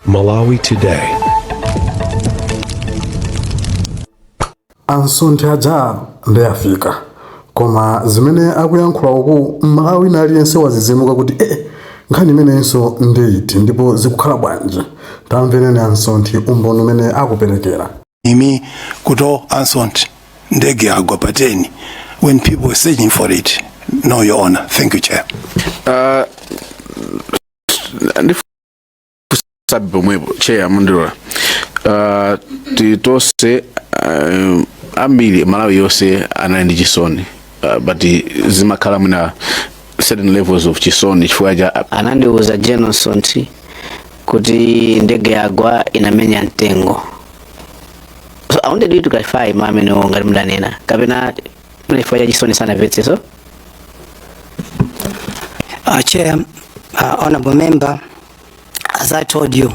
Malawi Today. A Msonthi aja nde afika koma zimene akuyankhula uku Mmalawi wina aliyense wazizimuka kuti eh nkhani imeneyinso ndi iti ndipo zikukhala bwanji? Tamvereni a Msonthi umboni umene akuperekera. Imi kuti a Msonthi ndege yagwa pa 10 when people were searching for it. No, Your Honor. Thank you, Chair. Ndifunsabe pomwepo, Chair, mundilola. Tonse ambiri Malawi yonse anali ndi chisoni, but zimakhala mwina certain levels of chisoni chifukwa cha Anandiuza General Msonthi kuti ndege yagwa, inamenya mtengo. So I wanted you to clarify ma amenewo ngati mudanena kapena chifukwa cha chisoni sanamvetseso. Chair, Honorable Member, as I told you,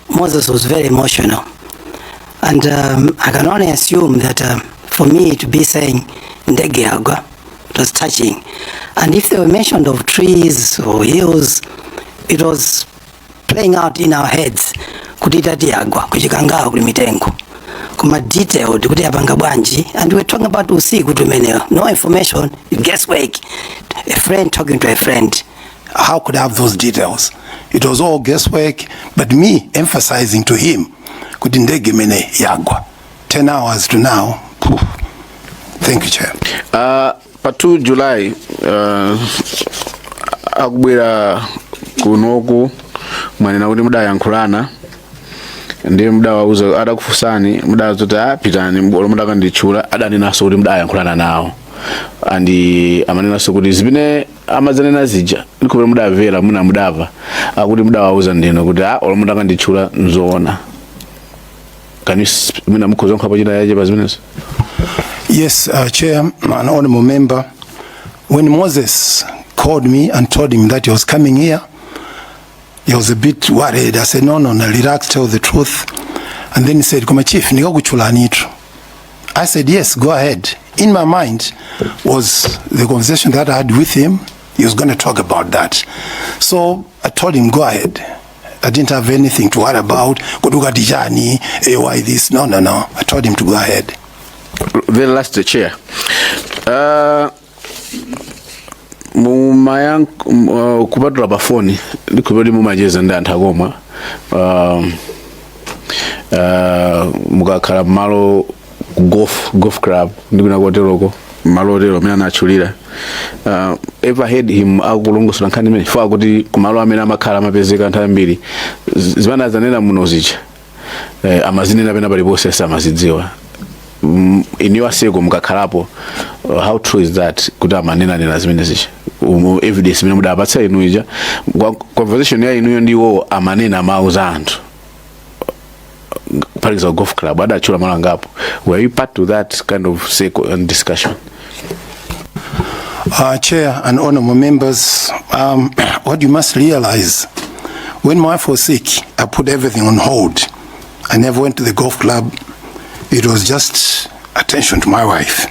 Moses was very emotional. And I can only assume that for me to be saying ndege yagwa, it was touching. And if they were mentioned of trees or hills, it was playing out in our heads kuti itati yagwa ku Chikangawa kuli mitengo, koma detailed kuti yapanga bwanji, and we're talking about usiku tumeneyo, no information, guesswork, a friend talking to a friend. How could I have those details? It was all guesswork, but me emphasizing to him kuti ndege imene yagwa 10 hours to now. Phew. Thank you, Chair. Pa 2 July akubwera kunoku, mwanena kuti mudayankhulana ndiye mudawauza, adakufunsani mudazoti a pitani olo mudakanditchula, adanenanso kuti mudayankhulana nawo and amanenanso kuti zimene amazanena zija ndikhupira mudamvera muna mudamva akuti mudawauza ndino kuti a olo mudakanditchula nzoona. Can you mwina mukhoza kuyankhapo china yache pa zimenezo? Yes, Chair, an honorable member. When Moses called me and told him that he was coming here, he was a bit worried. I said, No, relax, tell the truth." And then he said, "Koma chief, ndikakuchulanitu." I said, "Yes, go ahead." In my mind was the conversation that I had with him. He was going to talk about that. So I told him, "Go ahead." I didn't have anything to worry about. Kuti ukati chani, why this? No. I told him to go ahead. Very last, Chair. Kupatula pa foni, ndikhulupirira kuti mumacheza ndi anthu akomwa mukakhala mmalo golf club ndikuna koteroko, malo otero amene anatchulira, ever heard him akulongosola nkhani imene chifukwa kuti kumalo amene amakhala amapezeka nthawi ambiri zimene azanena muno zija amazinena pena paliponse samazidziwa. In your circle mukakhalapo, how true is that kuti amanenanena zimene zija, evidence imene mudapatsa inu ija, conversation ya inuyo ndiwo amanena mawu za anthu kuphatikiza golf club adatchula malo angapo? Were you part to that kind of circle and discussion? Chair and honorable members, what you must realize, when my wife was sick, I put everything on hold. I never went to the golf club. It was just attention to my wife.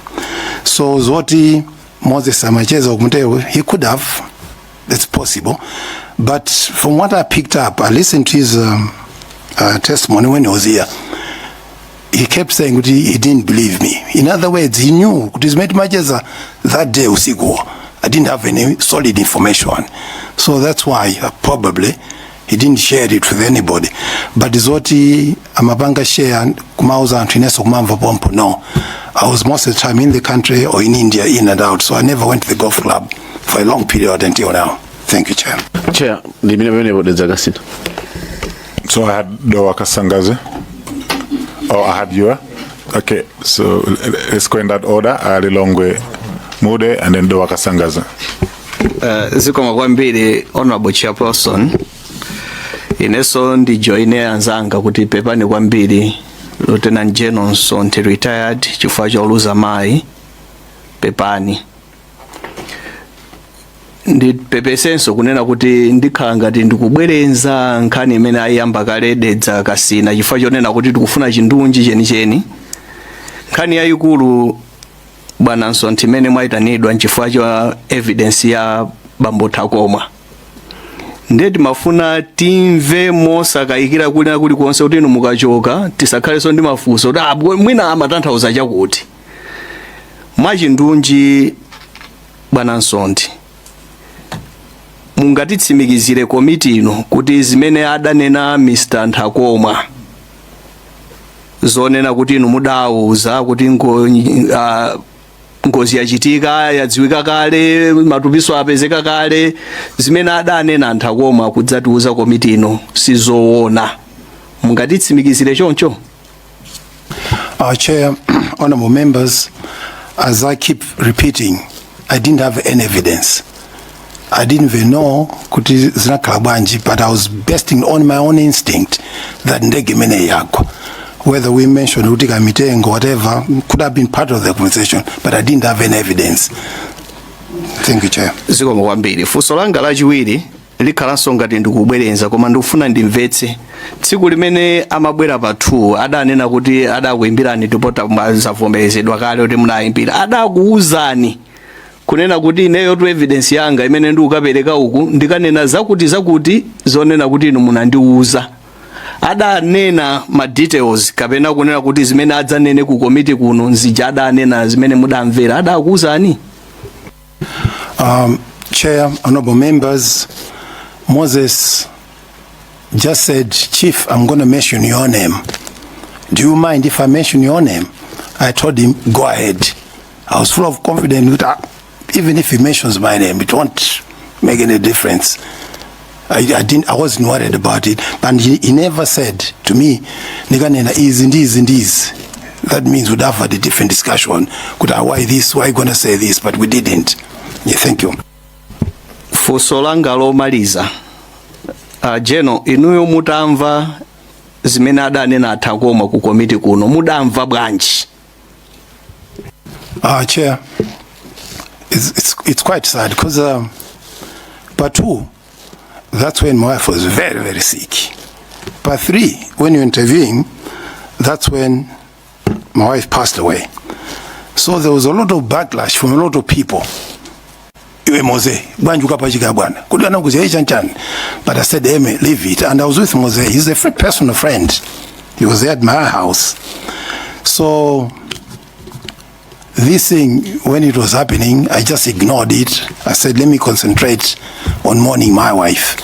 So zoti Moses amacheza kumteo, he could have, it's possible. But from what I picked up, I listened to his testimony when he was here. He kept saying kuti he didn't believe me. In other words, he knew kuti zimene timacheza that day usiku, I didn't have any solid information. So that's why probably he didn't share it with anybody. But zoti amapanga share kumauza anthu inenso kumamva pompo, no. I was most of the time in the country or in India, in and out. So I never went to the golf club for a long period until now. Thank you, Chair. Chair, ndimene pamenepo, Dedza Kasina. So I had Dowa Kasangazi. Oh, I had you. Okay, so let's go in that order. Lilongwe Mude and then Dowa Kasangazi. Zikomo kwambiri, Honorable Chairperson. Inenso ndijoine anzanga kuti pepani kwambiri, Lieutenant General Msonthi retired, chifukwa choluza mayi. Pepani. Ndipepesenso kunena kuti ndikhala ngati ndikubwerenza nkhani imene ayamba kale Dedza Kasina, chifukwa chonena kuti tikufuna chindunji chenicheni. Nkhani yayikulu, bwana Msonthi, imene mwayitanidwa nchifukwa cha evidence ya bambo Takoma. Ndiye timafuna timve mosakayikira kulina kulikonse kuti inu mukachoka tisakhalenso ndi mafunso kuti ah, mwina amatanthauza chakuti. Mwachindunji, bwana Msonthi, mungatitsimikizire komiti ino kuti zimene adanena Mr. Nthakoma zonena kuti inu mudawuza kuti ngozi yachitika, yadziwika kale, matupiso apezeka kale, zimene adanena Nthakoma kudzatiuza komiti ino sizoona, mungatitsimikizire choncho? Our Chair, honorable members, as I keep repeating, I didn't have any evidence. I didn't even know kuti zinakhala bwanji, but I was basing on my own instinct that ndege imene yagwa. Whether we mentioned kuti kamitengo, whatever, could have been part of the conversation, but I didn't have any evidence. Thank you, Chair. Zikomo kwambiri. Funso langa lachiwiri likhalanso ngati ndikubwerenza, koma ndikufuna ndimvetse. Tsiku limene amabwera pa 2 adanena kuti adakuimbirani ndipo zavomerezedwa kale kuti munayimbira, adakuwuzani kunena kuti ineyo tu evidence yanga imene ndikukapereka uku ndikanena zakuti zakuti zonena kuti inu munandiwuza, adanena ma details kapena kunena kuti zimene adzanene ku komiti kuno nzija adanena zimene mudamvera, adakuwuzani? Chair, honorable members, Moses just said, "Chief, I'm going to mention your name. Do you mind if I mention your name?" I told him, "Go ahead." I was full of confidence that even if he mentions my name, it won't make any difference. I didn't, I wasn't worried about it. But he never said to me, "Ndikanena izi ndi izi ndi izi." That means we'd have had a different discussion. Could I, why this, why you gonna say this? But we didn't. Yeah, thank you. Funso langa lomaliza, General, inuyo mutamva zimene adanena aThakoma ku komiti kuno, mudamva bwanji? Chair, it's quite sad because part two, that's when my wife was very, very sick. Part three, when you're interviewing, that's when my wife passed away. So there was a lot of backlash from a lot of people. "Iwe Mose, bwanji ukapachika bwana. Kuti anakuziya chanchani." But I said, "Eme, leave it." And I was with Mose. He's a friend, personal friend. He was there at my house. So this thing, when it was happening, I just ignored it. I said, "Let me concentrate on mourning my wife."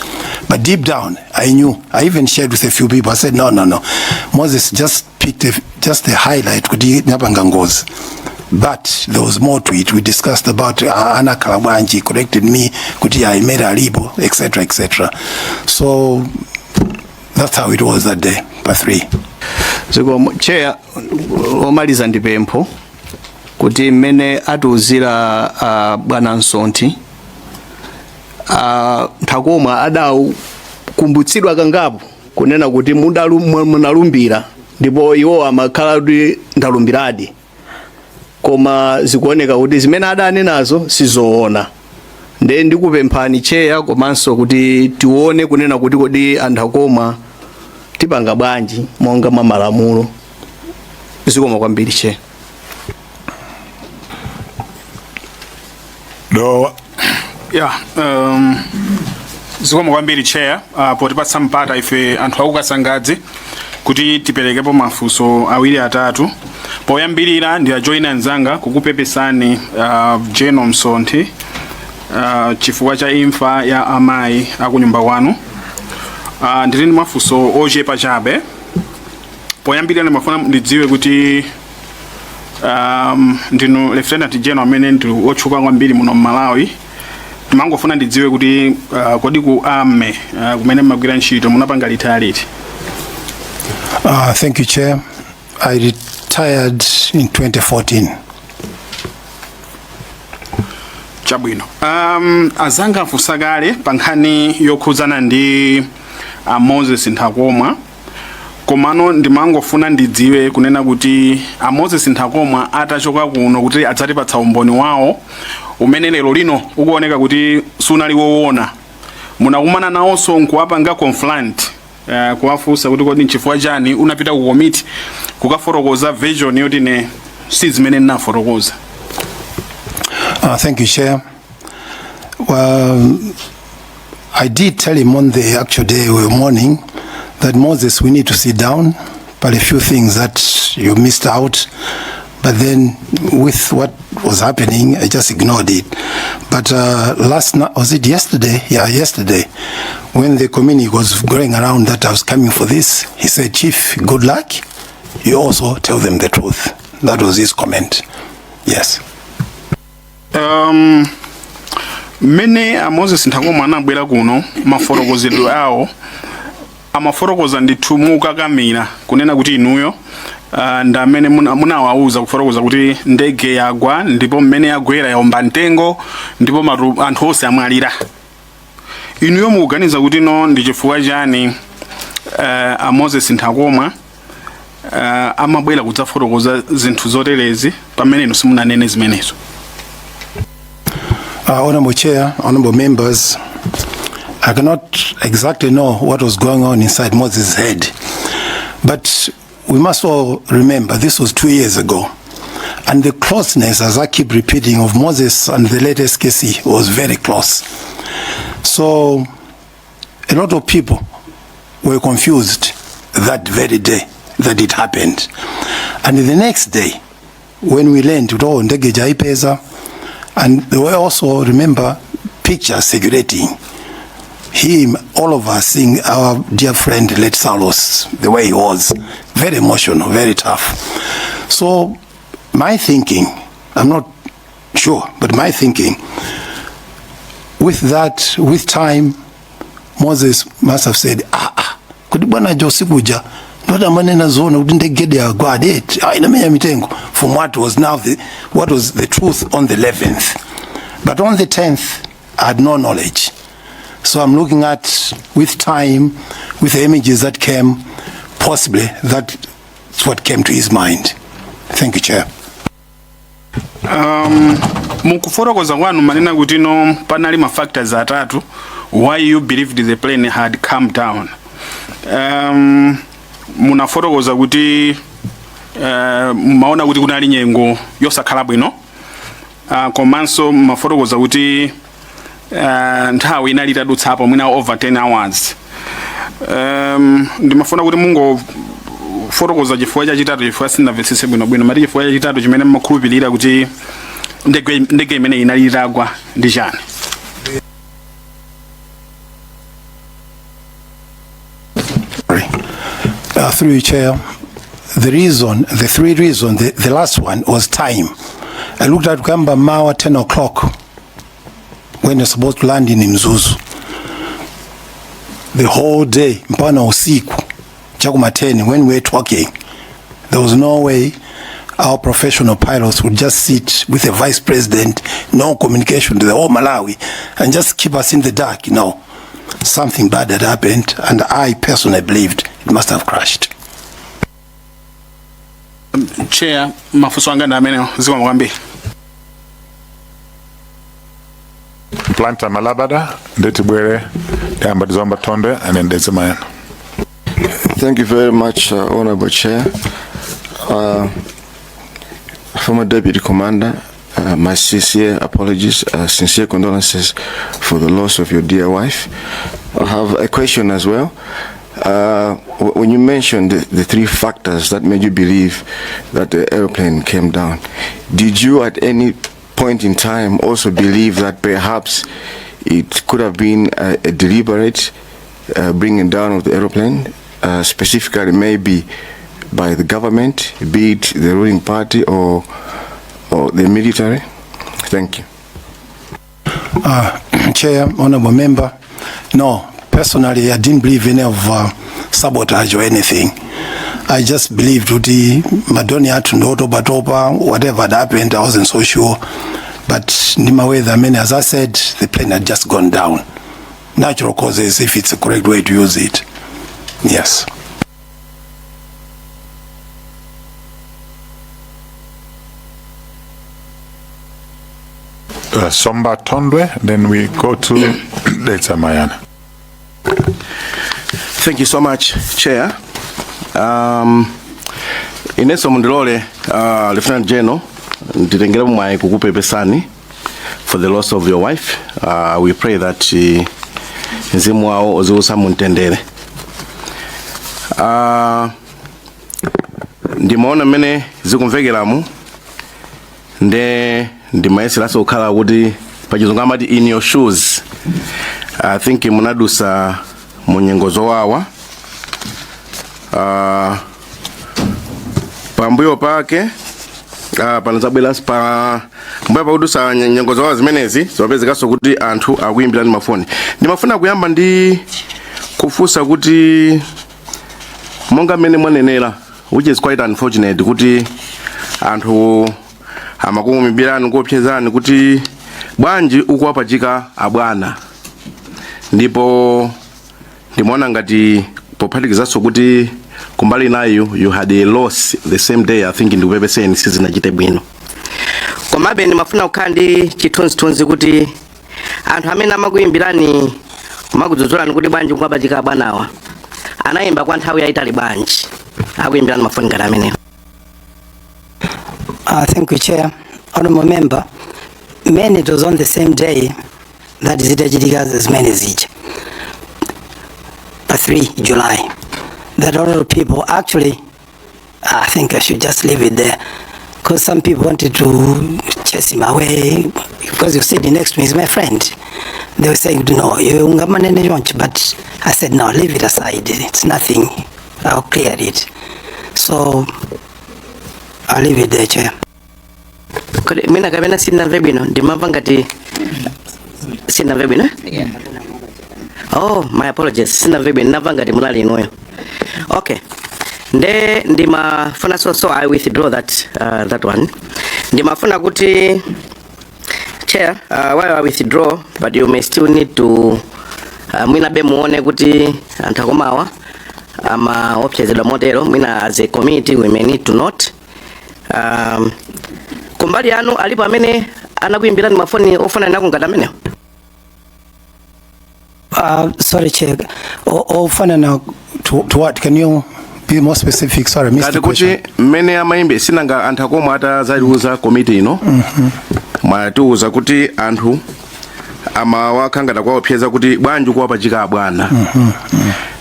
But deep down, I knew. I even shared with a few people. I said, "No, no, no. Moses just picked just the highlight, kuti napanga ngozi. But there was more to it." We discussed about Anna Kalabwanji corrected me, kuti I made alibo, etc., etc. So that's how it was that day, part three. Zikomo, Chair. Omaliza ndi pempho kuti mmene atiuzira bwana Msonthi, Nthakoma adakumbutsidwa kangapo kunena kuti munalumbira, ndipo iwo amakhala kuti ndalumbiradi, koma zikuoneka kuti zimene adanenazo sizoona. Nde ndikupemphani, Chair, komanso kuti tione kunena kuti kodi aNthakoma tipanga bwanji monga mwa malamulo. Zikomo kwambiri, Chair. Dowa. Yeah, zikomo kwambiri, Chair, potipatsa mpata ife anthu akuKasangadzi kuti tiperekepo mafunso awiri atatu. Poyambirira ndi ajoyina anzanga kukupepesani, General Msonthi, chifukwa cha imfa ya amayi akunyumba kwanu. Ndili ndi mafunso ochepa chabe. Poyambirira ndimafuna ndidziwe kuti ndinu Lieutenant General amene ndi otchuka kwambiri muno mMalawi. Timangofuna ndidziwe kuti kodi ku army kumene mmagwira ntchito munapanga retire liti? Thank you, Chair. I retired in 2014. Chabwino. Azanga afunsa kale pa nkhani yokhudzana ndi Moses Nthakoma, komano ndimangofuna ndidziwe kunena kuti a Moses Nthakoma atachoka kuno kuti adzatipatsa umboni wawo umene lero lino ukuoneka kuti sunali woona, munakumana nawonso nkuwapanga confront, kuwafunsa kuti kodi nchifukwa chani unapita ku komiti kukafotokoza version yoti ne si zimene ndinafotokoza? Thank you, Chair. Well, I did tell him on the actual day we were mourning that Moses, we need to sit down, but a few things that you missed out. But then with what was happening, I just ignored it. But last night, was it yesterday? Yeah, yesterday, when the community was going around that I was coming for this, he said, Chief, good luck. You also tell them the truth. That was his comment. Yes. Mmene a Moses Nthakoma anabwera kuno, mafotokozedwe awo amafotokoza ndithu mukakamira kunena kuti inuyo ndi amene munawauza kufotokoza kuti ndege yagwa ndipo mmene yagwera yaomba mtengo ndipo anthu onse amwalira. Inuyo mukuganiza kuti no ndi chifukwa chani a Moses Nthakoma amabwera kudzafotokoza zinthu zoterezi pamene inu simunanene zimenezo? Honorable Chair, honorable members, I cannot exactly know what was going on inside Moses' head, but we must all remember this was 2 years ago, and the closeness, as I keep repeating, of Moses and the late SKC was very close. So a lot of people were confused that very day that it happened. And the next day, when we learned, oh, ndege jaipeza, and there were also, remember, pictures circulating. Him, all of us seeing our dear friend, late Saulos, the way he was, very emotional, very tough. So my thinking, I'm not sure, but my thinking, with that, with time, Moses must have said, kuti bwana Jose kuja ndoti amanena zoona kuti ndege yagwa eti inamenya mitengo, from what was now the, what was the truth on the 11th. But on the 10th, I had no knowledge. So I'm looking at, with time, with the images that came, possibly that's what came to his mind. Thank you, Chair. Mukufotokoza kwanu manena kuti no panali ma factors atatu why you believed the plane had come down. Munafotokoza kuti maona kuti kunali nyengo yosakhala bwino, komanso mafotokoza kuti nthawi inali itadutsapo mwina over 10 hours. Ndimafuna kuti mungofotokoza chifukwa chachitatu, chifukwa sindinamvetsetse bwinobwino. Mati chifukwa chachitatu chimene mmakhulupirira kuti ndege imene inali itagwa ndi chani? Through you, Chair, the reason, the three reasons, the last one was time. I looked at Kamba Mawa 10 o'clock when you're supposed to land in Mzuzu. The whole day, mpana usiku, chakuma 10, when we were talking, there was no way our professional pilots would just sit with the vice president, no communication to the whole Malawi, and just keep us in the dark. No, something bad had happened, and I personally believed it must have crashed. Chair, mafunso anga ndi amenewo, zikomo kwambiri. Blantyre Malabada, ndetibwere tayamba Zomba Thondwe and then Dedza Mayani. Thank you very much, Honorable Chair. Former Deputy Commander, my sincere apologies, sincere condolences for the loss of your dear wife. I have a question as well. When you mentioned the three factors that made you believe that the airplane came down, did you at any point in time also believe that perhaps it could have been a deliberate bringing down of the aeroplane, specifically maybe by the government, be it the ruling party or the military? Thank you. Chair, Honorable Member, no, personally I didn't believe any of sabotage or anything. I just believed kuti madrone athu ndotopatopa, whatever had happened, I wasn't so sure. But ndimaweza amene, as I said, the plane had just gone down. Natural causes, if it's the correct way to use it. Yes. Somba Thondwe, then we go to Dedza Mayani. Thank you so much, Chair. Inenso mundilole, Lieutenant General, nditengere mwayi kukupepesani for the loss of your wife. We pray that Mzimu wawo uziwusa mumtendere. Ndimaona mmene zikumvekeramu, nde ndimayeseranso kukhala kuti pachizungu amati in your shoes. I think munadusa mu nyengo zowawa. Pambuyo pake panazabweranso pa mbuyo pakudusa nyengo zowawa zimenezi, zimapezekanso kuti anthu akuyimbirani mafoni. Ndimafuna kuyamba ndi kufunsa kuti monga mmene mwanenera, which is quite unfortunate, kuti anthu amakuyimbirani kuopsezani kuti bwanji ukuwapachika abwana, ndipo ndimaona ngati pophatikizanso kuti kumbali nayo you had a loss the same day, I think ndikupepeseni sizinachite bwino. Komabe ndimafuna kukhala ndi chithunzithunzi kuti anthu amene amakuyimbirani kumakudzudzulani kuti bwanji kuwapachika abwanawa anayimba kwa nthawi yayitali bwanji akuyimbirani mafoni ngati amenewo? Thank you, Chair. Honorable Member, man, it was on the same day that zitachitika zimene zija, pa 3 July, that a lot of people actually, I think I should just leave it there, because some people wanted to chase him away, because you sitting next to me is my friend. They were saying, no, you ungamanene chonchi, but I said, no, leave it aside. It's nothing. I'll clear it. So I'll leave it there, Chair. Kodi mwina kapena sindinamve bwino, ndimamva ngati sindinamve bwino, eh? Oh, my apologies, sindinamve bwino, ndinamva ngati munali inuyo. Okay, nde ndimafuna, so I withdraw that one. Ndimafuna kuti, Chair, while I withdraw, but you may still need to mwina be muone kuti anthu akomawa amaopsezedwa motero, mwina as a committee we may need to note. Kumbali yanu alipo amene anakuyimbirani mafoni ofanana nako ngati amenewo? Sorry, Chair. Ofanana to what? Can you be more specific? Sorry, I missed Ngati the kuti question. Mmene amayimbe, sinanga anthu akomwe atazaliuza komiti ino, mwatiuza kuti anthu amawakhangata kwaopseza kuti bwanji kuwapachika abwana.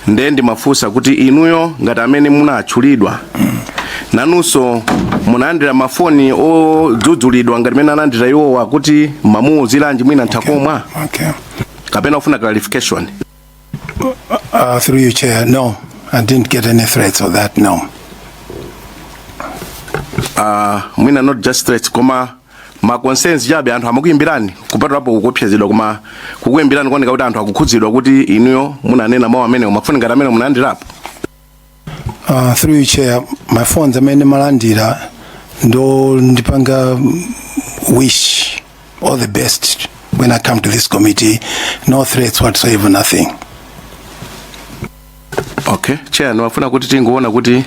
Nde ndimafunsa kuti inuyo ngati amene munatchulidwa, nanunso munalandira mafoni odzudzulidwa ngati mene analandira iwowa kuti mamuuziranji mwina Nthakomwa, kapena kufuna clarification? Through you, Chair, no, I didn't get any threats of that, no. Mwina not just threats, koma ma concerns chabe, anthu amakuyimbirani kupatulapo kuopsezedwa, koma kukuyimbirani kuoneka kuti anthu akukhudzidwa kuti inuyo munanena mawu amenewo, mafoni ngati amene munalandirapo? Through you, Chair, my phones amene malandira ndo ndipanga wish all the best when I come to this committee. No threats whatsoever, nothing. Okay, Chair, ndimafuna kuti tingoona kuti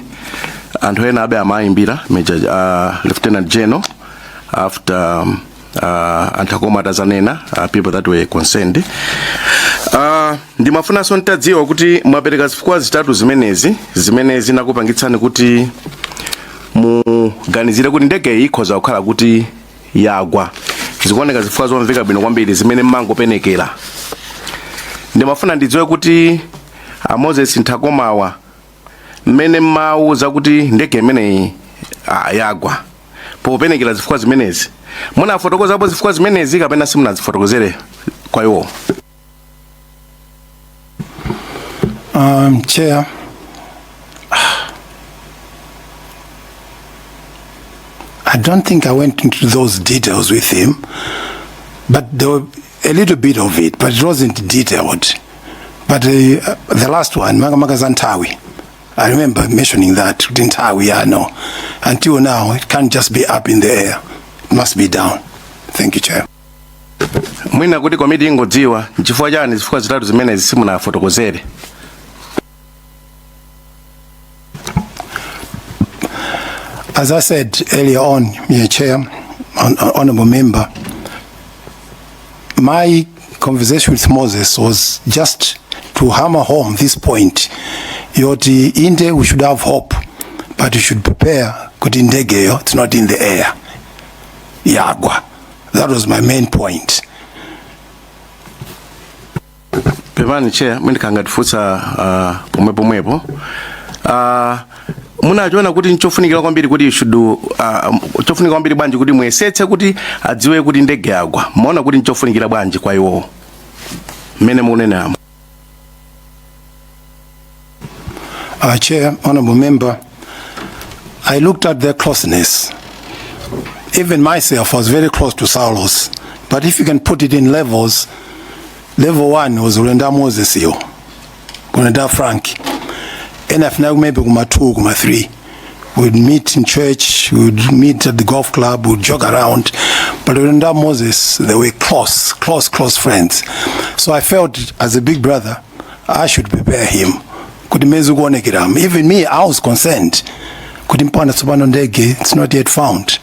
anthu ena abe amayimbira Major, Lieutenant General after anthu akoma atazanena, people that were concerned. Ndimafunanso ntadziwa kuti mwapereka zifukwa zitatu zimenezi zimene zinakupangitsani kuti muganizire kuti ndege iyi ikhoza kukhala kuti yagwa. Zikuoneka zifukwa zomveka bwino kwambiri zimene mmangopenekera. Ndimafuna ndidziwe kuti a Moses Nthakomawa, mmene mmawuza kuti ndege imeneyi yagwa, popenekera zifukwa zimenezi, munafotokozapo zifukwa zimenezi kapena simunazifotokozere kwa iwo? Chair, I don't think I went into those details with him, but there were a little bit of it, but it wasn't detailed. But the last one, makamaka za nthawi, I remember mentioning that, kuti nthawi, yeah, no. Until now, it can't just be up in the air. It must be down. Thank you, Chair. Mwina kuti komiti ingodziwa nchifukwa chani zifukwa zitatu zimenezi simunafotokozere? As I said earlier on, Mr. Chair, Honorable Member, my conversation with Moses was just to hammer home this point. Yoti inde, we should have hope, but we should prepare kuti ndegeyo, it's not in the air. Yagwa. That was my main point. Pepani Chair, mwindikhala ngatifunsa pomwe pomwepo. Munachiona kuti nchofunikira kwambiri kuti you should chofunikira kwambiri bwanji kuti muyesetse kuti adziwe kuti ndege yagwa? Maona kuti nchofunikira bwanji kwa iwowo mmene mukunenamo? Chair, Honorable Member, I looked at their closeness. Even myself was very close to Saulos. But if you can put it in levels, level one was Ulenda Moses iyo, Ulenda Frank. Ena maybe kuma two, kuma three. We'd meet in church, we'd meet at the golf club, we'd jog around. But Ulenda Moses, they were close, close, close friends. So I felt as a big brother, I should prepare him. Kuti mezi kuonekera. Even me, I was concerned. Kuti mpana tsopano ndege, it's not yet found.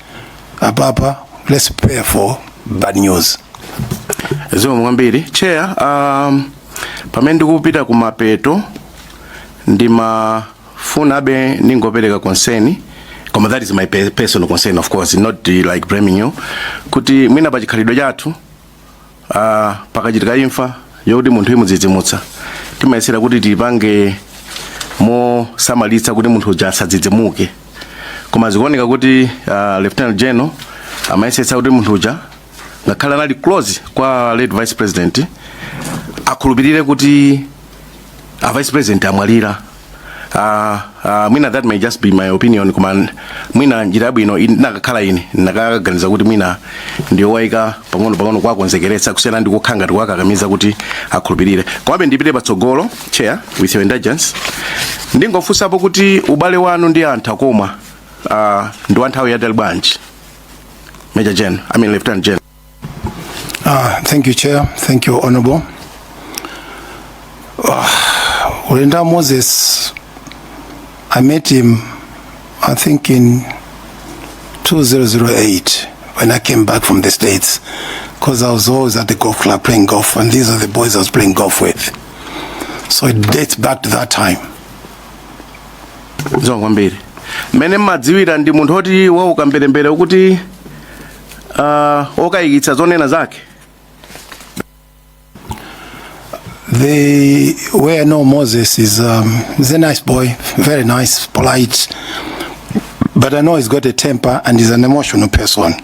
Apapa, let's prepare for bad news. Zikomo kwambiri, Chair. Pamene ndikupita kumapeto, ndimafunabe ndingopereka concern, koma that is my personal concern, of course, not like blaming you, kuti mwina pa chikhalidwe chathu pakachitika imfa yokuti munthu imudzidzimutsa, timayesera kuti tipange mosamalitsa kuti munthu uja asadzidzimuke. Koma zikuoneka kuti Lieutenant General amayesetsa kuti munthu uja, ngakhale anali close kwa late Vice President, akhulupirire kuti a Vice President amwalira. Mwina that may just be my opinion, koma mwina njira yabwino ndinakakhala ine, ndinakaganiza kuti mwina ndiyowayika pang'ono pang'ono kwakonzekeretsa, kusiyana ndi kukhala ngati kwakakamiza kuti akhulupirire. Komabe ndipite patsogolo, Chair, with your indulgence. Ndingofunsapo kuti ubale wanu ndi anthu akoma ndi wa nthawi yatali bwanji, Major General, I mean Lieutenant General? Thank you, Chair. Thank you, Honorable. Ulenda Moses, I met him, I think, in 2008 when I came back from the States, because I was always at the golf club playing golf, and these are the boys I was playing golf with. So it dates back to that time. Zikomo kwambiri. Mmene mmadziwira, ndi munthu oti wauka mberembere, kuti okayikitsa zonena zake? The way I know Moses is he's a nice boy, very nice, polite, but I know he's got a temper and he's an emotional person.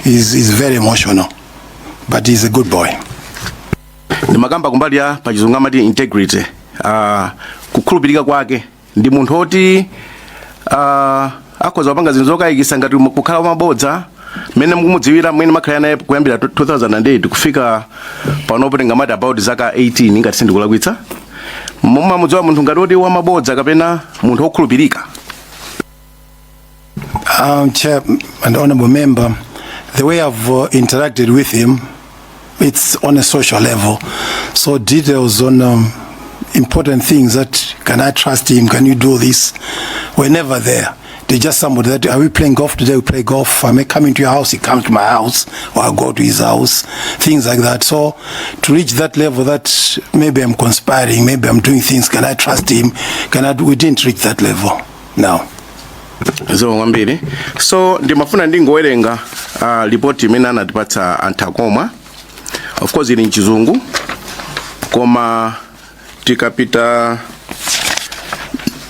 He's very emotional, but he's a good boy. Ndimakamba kumbali ya pachizungu amati integrity, kukhulupirika kwake. Ndi munthu oti akhoza kupanga zinthu zokayikitsa, ngati kukhala wamabodza? Mmene mukumudziwira, mmene makhala naye kuyambira 2008 kufika panopo, tingamati about zaka 18 ngati sindikulakwitsa, mumamudziwa munthu ngati oti wamabodza kapena munthu wokhulupirika? Chair and Honorable Member, the way I've interacted with him, it's on a social level. So details on important things that can I trust him, can you do this, we're never there. They're just somebody that, are we playing golf today? We play golf. I may come into your house, he comes to my house, or I go to his house, things like that. So to reach that level that maybe I'm conspiring, maybe I'm doing things, can I trust him? Can I, we didn't reach that level. No. Zikomo kwambiri. So ndimafuna ndingowerenga ripoti imene anatipatsa anthu akoma. Of course ili mchizungu, koma tikapita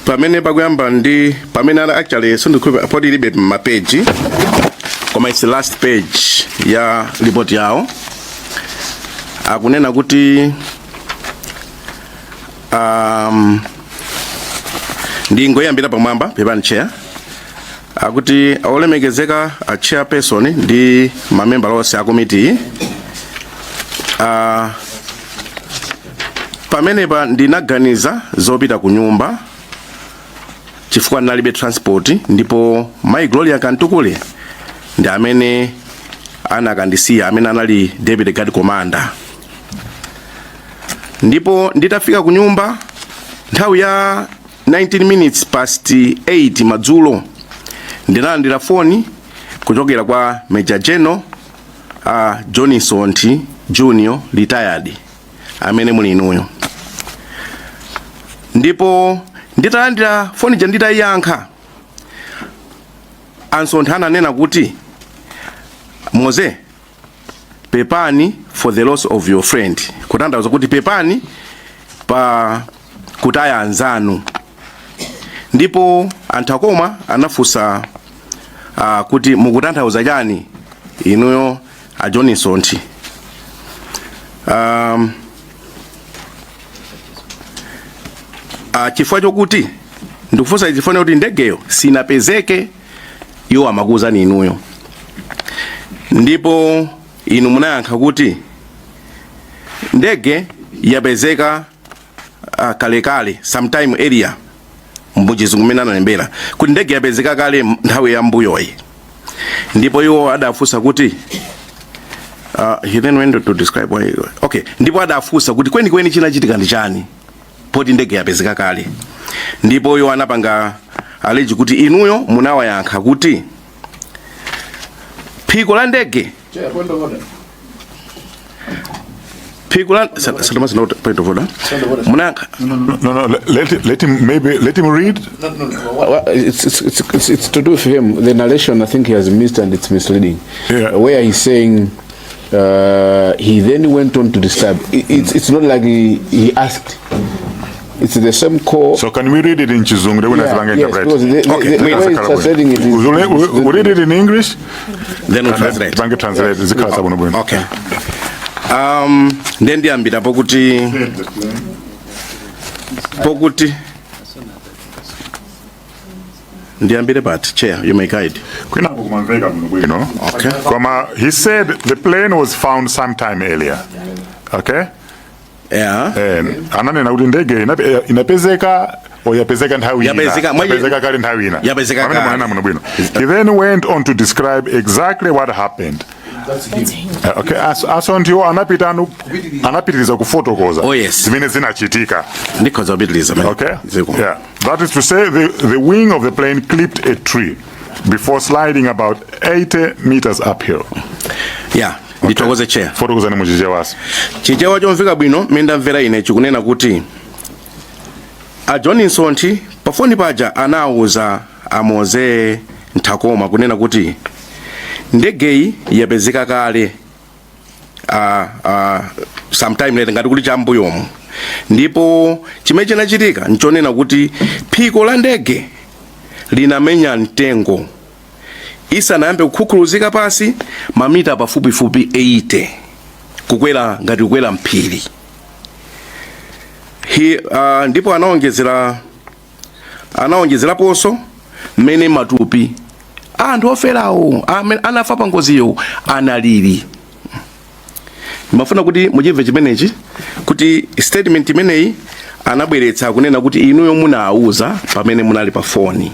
pamene pakuyamba ndi pamene actually sindikhulupirira poti ilibe mapeji, koma it's the last page ya ripoti yawo. Akunena kuti ndingoyambira pamwamba, pepani Chair. Akuti, "Olemekezeka a Chairperson ndi mamembala onse a komiti, pamenepa ndinaganiza zopita ku nyumba chifukwa ndinalibe transport, ndipo Mai Gloria Kantukule ndi amene anakandisiya, amene anali deputy guard commander. Ndipo nditafika ku nyumba nthawi ya 19 minutes past 8 madzulo, ndinalandira foni kuchokera kwa Major General John Msonthi Junior retired, amene muli inuyo. Ndipo nditalandira foni ja, nditayiyankha, Ansontha ananena kuti, 'Moze, pepani for the loss of your friend,' kutanthauza kuti pepani." Pa kutaya anzanu. Ndipo a Nthakoma anafunsa kuti mukutanthauza chani inuyo a John Msonthi? Chifukwa chokuti ndikufunsa izi chifukwa kuti ndegeyo sinapezeke, iwo amakuwuzani inuyo. Ndipo inu munayankha kuti ndege yapezeka kalekale, sometime earlier, muchizungu mmene analembera kuti ndege yapezeka kale nthawi ya mbuyoyi. Ndipo iwo adafunsa kuti he then went to describe why. Okay, ndipo adafunsa kuti kwenikweni chinachitika ndi chani poti ndege yapezeka kale. Ndipo iwo anapanga allege kuti inuyo munawayankha kuti phiko la ndege, phiko la Sadomasi, not point of order. Munayankha No, let him, maybe let him read. Well, it's to do with him. The narration, I think he has missed and it's misleading. Where he's saying he then went on to describe. It's not like he asked. It's the same call. So can we read it in Chizungu? Then we Yeah, can yes, interpret. because the way it's translating it is We read it in English. Then we translate. Tipange translate. Zikhala zabwino bwino. Okay. Ndiye ndiyambira pokuti ndiyambire pati, Chair, you may guide. Kwinako kumamveka bwino bwino. Okay. Koma he said the plane was found sometime earlier. Okay? Yeah. Ananena kuti ndege inapezeka or yapezeka nthawi ina. Yapezeka kale nthawi ina. Yapezeka Pamene kale. mwanena muno bwino. He then went on to describe exactly what happened. Okay, a Msonthiwo anapita anapitiriza kufotokoza Oh, yes. zimene zinachitika. Ndikhoza kupitiriza. Okay? Ziko. Yeah. That is to say, the wing of the plane clipped a tree before sliding about 80 meters uphill. Yeah, ndithokoze, Chair. Fotokozani muchichewaso. Chichewa chomveka bwino mmene ndamvera ine chikunena kuti a John Msonthi pafoni paja anawuza a Mose Nthakoma kunena kuti ndegeyi yapezeka kale sometime later, ngati kuti chambuyomu. Ndipo chimene chinachitika nchonena kuti phiko la ndege linamenya mtengo isanayambe kukhukhuluzika pasi mamita pafupifupi 80 kukwera, ngati kukwera mphiri. Ndipo anaonjezeraponso mmene matupi anthu oferawo amene anafa pa ngoziyo analili. Ndimafuna kuti muchimve chimenechi, kuti statement imeneyi anabweretsa kunena kuti inuyo munawuza pamene munali pa foni.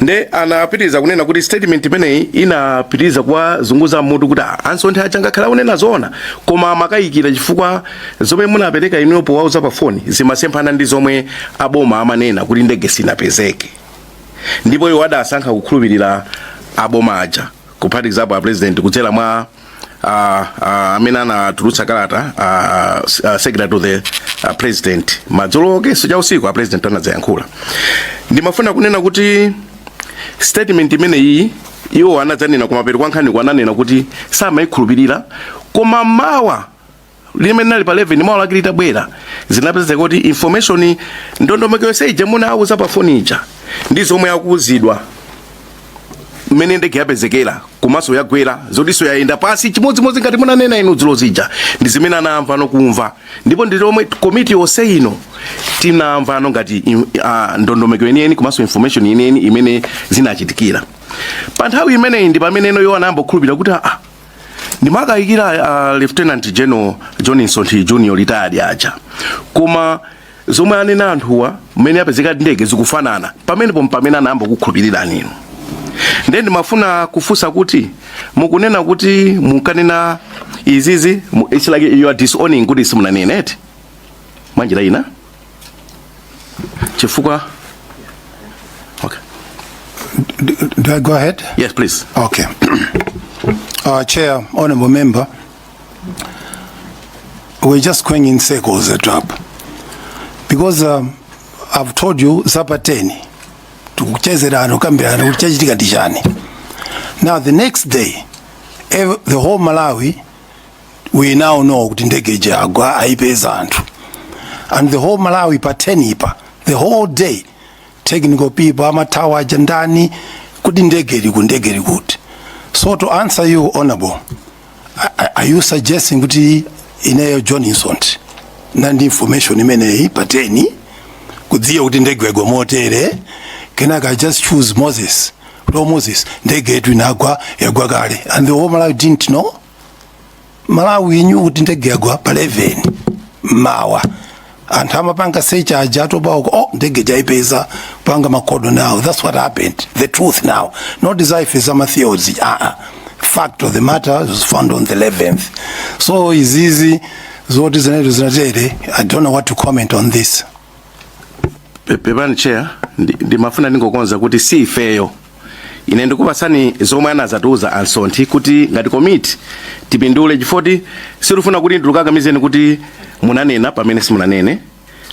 Nde anapitiriza kunena kuti statement imeneyi inapitiriza kuwazunguza mutu kuti, "Ah, a Msonthi aja ngakhala unena zoona," koma amakayikira chifukwa zomwe munapereka inuyo powauza pa foni zimasemphana ndi zomwe aboma amanena kuti ndege sinapezeke. Ndipo iwo adasankha kukhulupirira aboma aja, kuphatikizapo a President kudzera mwa amene anatulutsa kalata, Secretary to the President. Madzulo okenso cha usiku a President anadzayankhula. Ndimafuna kunena kuti statement imeneyi iwo anadzanena kumapeto kwa nkhani, ananena kuti samayikhulupirira, koma mawa limene nali pa 11, mawa lake litabwera, zinapezeka kuti information, ndondomeko yonse ija munawuza pa foni ija ndi zomwe akuuzidwa mmene ndege yapezekera komanso yagwera, zotinso yayenda pasi chimodzimodzi ngati munanena inu dzulo zija, ndi zimene anamva nokumva. Ndipo ndi lomwe komiti yonse ino tinamva ano ngati ndondomeko yeniyeni komanso information yeniyeni imene zinachitikira pa nthawi imeneyi. Ndi pamene ino iwo anayamba kukhulupirira kuti, ah, ndimakayikira Lieutenant General John Msonthi Junior retired aja, koma zomwe anena anthuwa mmene apezeka ndege zikufanana. Pamenepo pamene anayamba kukhulupirirani inu. Ndiye ndimafuna kufunsa kuti mukunena kuti mukanena izizi, it's like you are disowning kuti simunanene eti mwanjira ina, chifukwa, okay. Do I go ahead? Yes, please. Okay. Chair, honorable member, we're just going in circles at top. Because I've told you za pa 10, tikuchezerana, kukambirana kuti chachitika ndi chani. Now the next day, the whole Malawi We now know kuti ndege ija yagwa, ayipeza anthu, and the whole Malawi pa 10 ipa, the whole day, technical people amathawa aja ndani kuti ndege ili ku, ndege ili kuti. So to answer you, honorable, are you suggesting kuti ineyo John Nsonthi nandi information imeneyi pa 10 kudziwa kuti ndege yagwa motere, kenaka I just choose Moses kuti, "Oh Moses, ndege yetu inagwa, yagwa kale," and the whole Malawi didn't know? Malawi knew kuti ndege yagwa pa 11 mawa. Anthu amapanga search aja atopa uko, oh, ndege jaipeza, panga makodo. Now that's what happened, the truth now, not zaife zama theories. Fact of the matter was found on the 11th. So izizi zoti zinezo zinatere, I don't know what to comment on this. Pepani Chair, ndimafuna ndingokonza kuti si ifeyo. Ine ndikupasani zomwe anazatiuza Ansonthi kuti ngati komiti tipindule, chifukwa sitifuna kuti ndikukakamizeni kuti munanena pamene simunanene,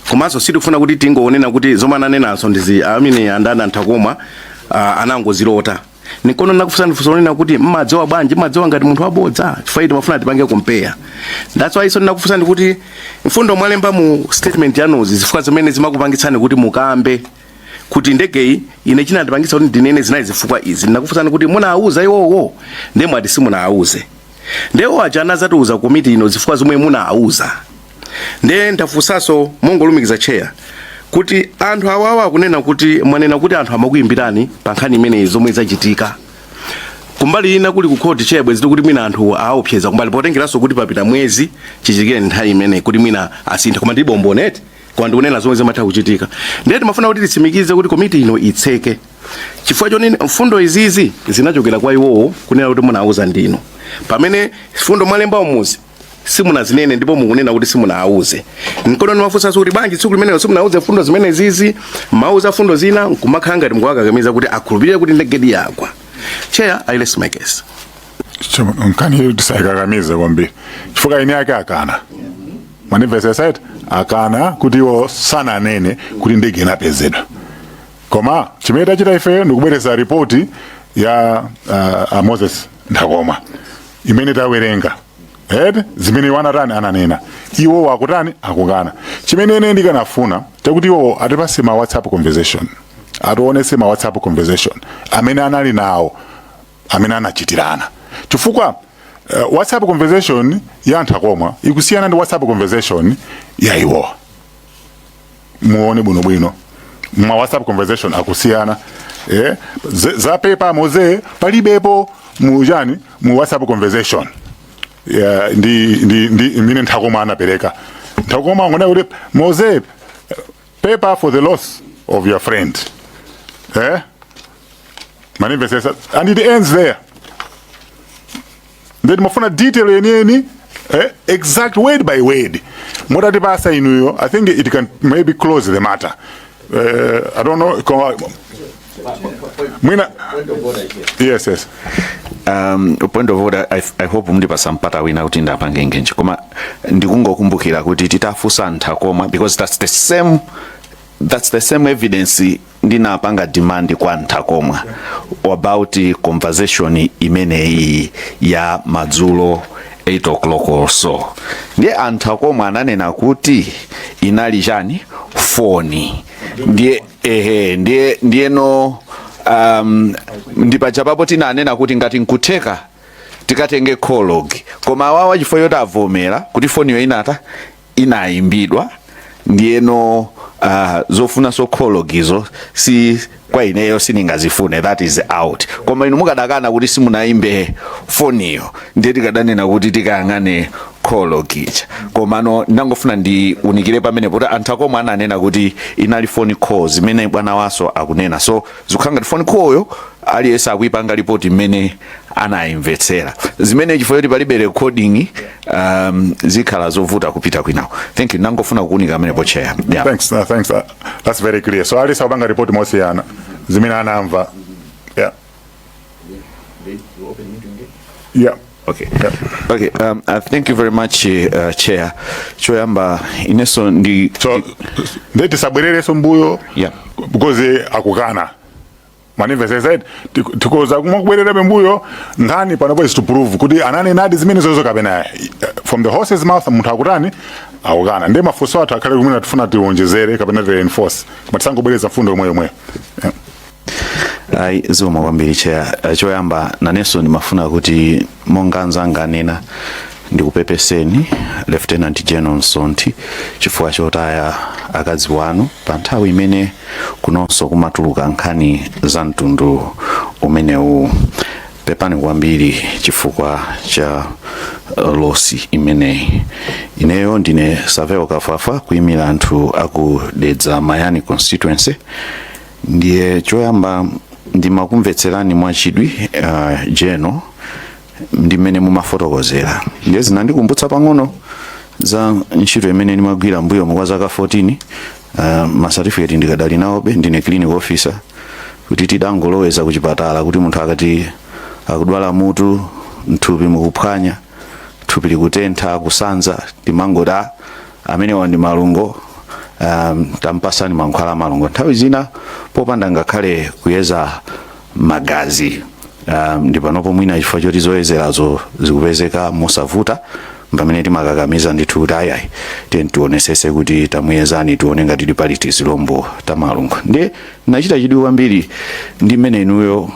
komanso sitifuna kuti tingoonena kuti zomwe ananena Ansonthi, amene andani, Anthakoma, anangozilota. Nikono nakufunsani funso lonena kuti mmadziwa bwanji, mmadziwa ngati munthu wabodza, chifukwa timafuna tipange compare. That's why iso ndinakufunsani kuti mfundo mwalemba mu statement yanuzi, zifukwa zimene zimakupangitsani kuti mukambe kuti ndegeyi, ine chinandipangitsa kuti ndinene zinayi zifukwa izi. Ndinakufunsani kuti munawuza iwowo, ndiye mwati simunawuze. Ndewo aja anazatiuza komiti ino zifukwa zomwe munawuza. Ndiye ndafunsanso mongolumikiza, Chair, kuti anthu awawa akunena kuti mwanena kuti anthu amakuyimbirani pa nkhani imeneyi zomwe zachitika. Kumbali ina kuli ku court, Chair, bwezi kuti mwina anthu aopseza kumbali, potengeranso kuti papita mwezi chichitikire nthawi imeneyi, kuti mwina asinthe, koma ndi bomboneti, koma ndikunena zomwe zimatha kuchitika. Ndiye timafuna kuti titsimikize kuti komiti ino itseke chifukwa chonene mfundo izizi zinachokera kwa iwowo kunena kuti munauza ndino, pamene mfundo mwalemba umuzi simunazinene ndipo mukunena kuti simunauze. Nkono ndimafunsanso kuti bwanji tsiku limenelo simunauze mfundo zimene zizi, mauza fundo zina, nkumakhala ngati mukuwakakamiza kuti akhulupirire kuti ndegedi yagwa. Chair, I rest my case. Nkhani tisayikakamize kwambiri chifukwa ine ake akana, manimvesesa, akana kuti iwo sananene kuti ndege inapezedwa. Koma chimene tachita ifeyo ndikubwereza ripoti ya a Moses Nthakoma imene tawerenga ed zimene iwo anatani, ananena. Iwo wakutani, akukana. Chimene ine ndikanafuna chakuti iwo atipase ma WhatsApp conversation, ationese ma WhatsApp conversation amene anali nawo, amene anachitirana, chifukwa WhatsApp conversation ya Nthakoma ikusiyana ndi WhatsApp conversation ya iwo. Muone bwinobwino, ma WhatsApp conversation akusiyana. Za pepa moze palibepo mu chani, mu WhatsApp conversation yeah, ndi imene Nthakoma anapereka. Nthakoma angona kuti, "Moze, pepa for the loss of your friend," manimvesesa, and it ends there. Then mafuna detail yeniyeni, exact word by word, mutatipasa inuyo, I think it can maybe close the matter. I don't know, mwina. Yes. Point of order. I hope mundipasa mpata wina kuti ndapange ngenje, koma ndikungokumbukira kuti titafunsa Nthakoma, because that's the same evidence ndinapanga demand kwa Nthakoma about conversation imeneyi ya madzulo 8 o'clock or so. Ndiye Anthakomwa ananena kuti inali chani, foni. Ndiye ehe, ndiye ndiyeno ndipaja papo tinanena kuti ngati nkutheka tikatenge call log, koma awawa chifukwa choti avomera kuti foniyo inata inayimbidwa, ndiyeno zofunanso call log izo si kwa ineyo siningazifune, that is out. Koma inu mukadakana kuti simunayimbe foniyo, ndiye tikadanena kuti tikayang'ane call log ija. Komano ndangofuna ndiunikire pamene kuti anthu akomwe ananena kuti inali phone call zimene bwana waso akunena. So zikukhala ngati phone call yo aliyense akuyipanga ripoti mmene anayimvetsera zimene, chifukwa choti palibe recording, zikhala zovuta kupita kwinawo. Thank you, ndangofuna kuunika amenepo, Chair, yeah. Thanks, thanks. That's very clear. So aliyense akupanga ripoti mosiyana zimene anamva. Yeah. Okay. Okay, thank you very much, Chair. Choyamba ineso ndi So ndiye tisabwerereso mbuyo Yeah. because akukana. Manimvesesa eti? Tikoza kumabwerera pembuyo. Nkhani panopo is to prove kuti ananenadi zimene zozo kapena from the horse's mouth munthu akutani, akukana. Ndiye mafunso athu akhale kumene tifuna tiwonjezere kapena ti reinforce, koma tisangobwereza mfundo yomwe yomweyo, yeah. Ayi, zikomo kwambiri, Chair. Choyamba nanenso ndimafuna kuti monga anzanga anena, ndikupepeseni, Lieutenant General Msonthi, chifukwa chotaya akazi wanu pa nthawi imene kunonso kumatuluka nkhani za mtundu umenewu. Pepani kwambiri chifukwa cha loss imeneyi. Ineyo ndine Saveo Kafafa, kuyimira anthu aku Dedza Mayani constituency. Ndiye choyamba ndimakumvetserani mwachidwi, General, ndi mmene mumafotokozera. Ndiye zinandikumbutsa pang'ono za ntchito imene ndimagwira mbuyo kwa zaka 14. Ma certificate ndikadali nawobe, ndine clinical officer, kuti tidangoloweza kuchipatala kuti munthu akati akudwala mutu, mthupi mukuphwanya, thupi likutentha, kusanza, timangoti, "Ah, amenewa ndi malungo, tampasani mankhwala malungo," nthawi zina popanda ngakhale kuyeza magazi. Ndi panopo mwina chifukwa choti zoyezerazo zikupezeka mosavuta, pamene timakakamiza ndithu kuti ayayi, tiye tionesese kuti tamuyezani, tione ngati pali tizilombo tamalungo. Ndiye nachita chidwi kwambiri ndi mmene inuyo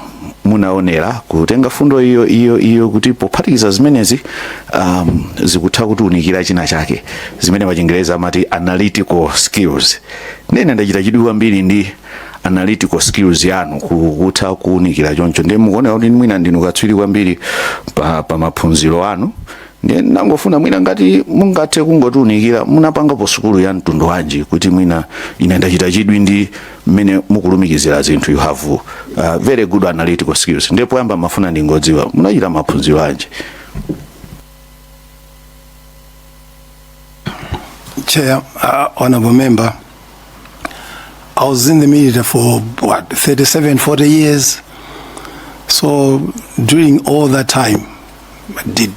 munaonera kutenga fundo iyo iyo iyo, kuti pophatikiza zimenezi zikutha kutiunikira china chake zimene pachingereza amati analytical skills. Ndene ndachita chidwi kwambiri ndi analytical skills yanu, kutha kuunikira choncho. Ndiye mukuonera kuti mwina ndinu katswiri kwambiri pa maphunziro anu. Ndiye nangofuna mwina ngati mungathe kungotiunikira, munapangapo sukulu ya mtundu wanji, kuti mwina ine ndachita chidwi ndi mmene mukulumikizira zinthu. You have very good analytical skills. Ndiye poyamba mafuna ndingodziwa, munachita maphunziro anji? Chair, honorable member, I was in the military for what, 37, 40 years. So during all that time, I did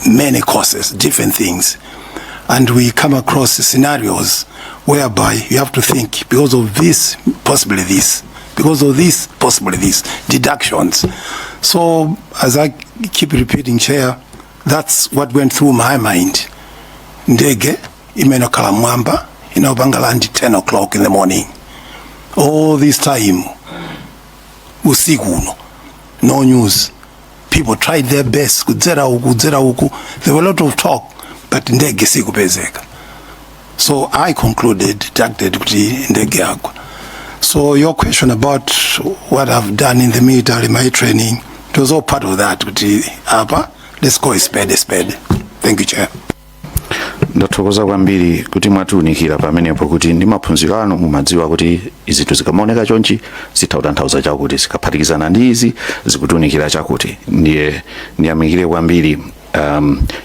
many courses, different things. And we come across scenarios whereby you have to think, because of this, possibly this, because of this, possibly this, deductions. So as I keep repeating, Chair, that's what went through my mind. Ndege imene okhala mwamba inapanga land 10 o'clock in the morning. All this time, usiku uno, no news. People tried their best, kudzera uku, kudzera uku. There were a lot of talk, but ndege sikupezeka. So I concluded, deducted kuti ndege yagwa. So your question about what I've done in the military, my training, it was all part of that. Kuti apa, let's call a spade a spade. Thank you, Chair. Ndathokoza kwambiri kuti mwatiunikira pamenepo, kuti ndi maphunziro anu mumadziwa kuti izinthu zikamaoneka chonchi zitha kutanthauza chakuti, zikaphatikizana ndi izi zikutiunikira chakuti. Ndiye ndiyamikire kwambiri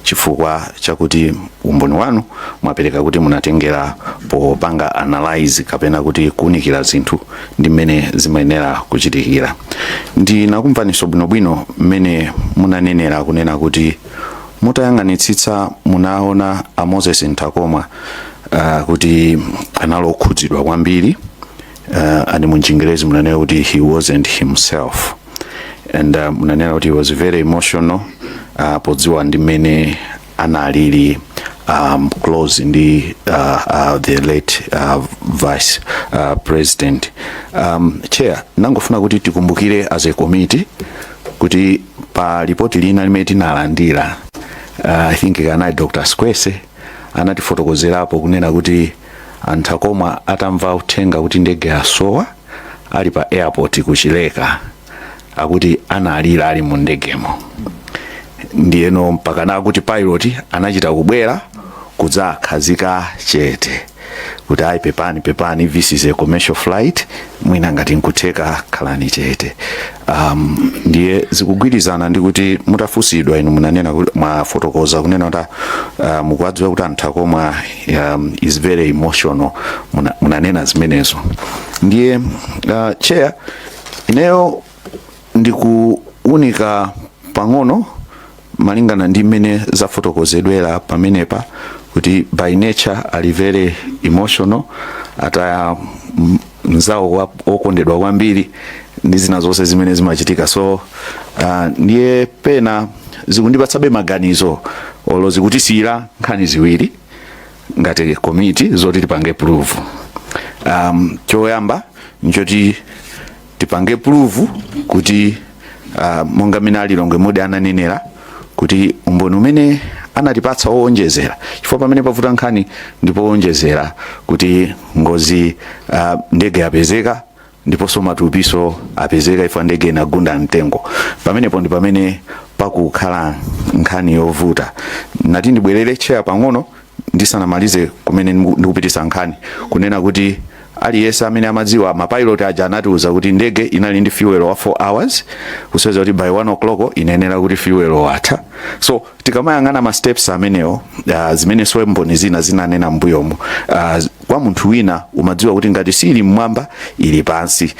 chifukwa chakuti umboni wanu mwapereka kuti munatengera popanga analyze kapena kuti kuunikira zinthu ndi mmene zimayenera kuchitikira. Ndinakumvaninso bwinobwino mmene munanenera kunena kuti mutayang'anitsitsa munaona a Moses Ntakomwa kuti anali okhudzidwa kwambiri, and muchingerezi munanena kuti he wasn't himself, and munanena kuti he was very emotional podziwa ndi mmene analili close ndi the late vice president. Chair, nangofuna kuti tikumbukire as a committee kuti pa ripoti lina limene tinalandira, I think kanali Dr. Squese anatifotokozerapo kunena kuti a Ntakomwa atamva uthenga kuti ndege yasowa ali pa airport kuchileka, akuti analira ali mu ndegemo. Ndiyeno mpaka nakuti pilot anachita kubwera kudzakhazika chete kuti, "Ayi, pepani, pepani, this is a commercial flight, mwina ngati nkutheka khalani chete." Ndiye zikugwirizana ndi kuti mutafunsidwa inu munanena mwafotokoza kunena kuti mukuwadziwa kuti a Ntakomwa is very emotional. Munanena zimenezo. Ndiye Chair, ineyo ndikuunika pang'ono malingana ndi mmene zafotokozedwera pamenepa kuti by nature ali very emotional, ataya mzawo wokondedwa kwambiri. Ndi zina zonse zimene zimachitika. So ndiye pena zikundipatsabe maganizo, olo zikutisiyira nkhani ziwiri ngati komiti zoti tipange prove. Choyamba nchoti tipange prove kuti monga mmene alilongwe mudi ananenera kuti umboni umene anatipatsa owonjezera, chifukwa pamene pavuta nkhani ndipo owonjezera kuti ngozi, ndege yapezeka ndiponso matupiso apezeka ifo ndege inagunda mtengo, pamenepo ndi pamene pakukhala nkhani yovuta. Nati ndibwerere, Chair, pang'ono ndisanamalize kumene ndikupitisa nkhani, kunena kuti aliyense amene amadziwa, mapilot aja anatiuza kuti ndege inali ndi fuel wa 4 hours, kusonyeza kuti by 1 o'clock inayenera kuti fuel watha. So tikamayang'ana ma steps amenewo, zimene so mboni zina zinanena mbuyomu, kwa munthu wina umadziwa kuti ngati sili mmwamba ili pansi,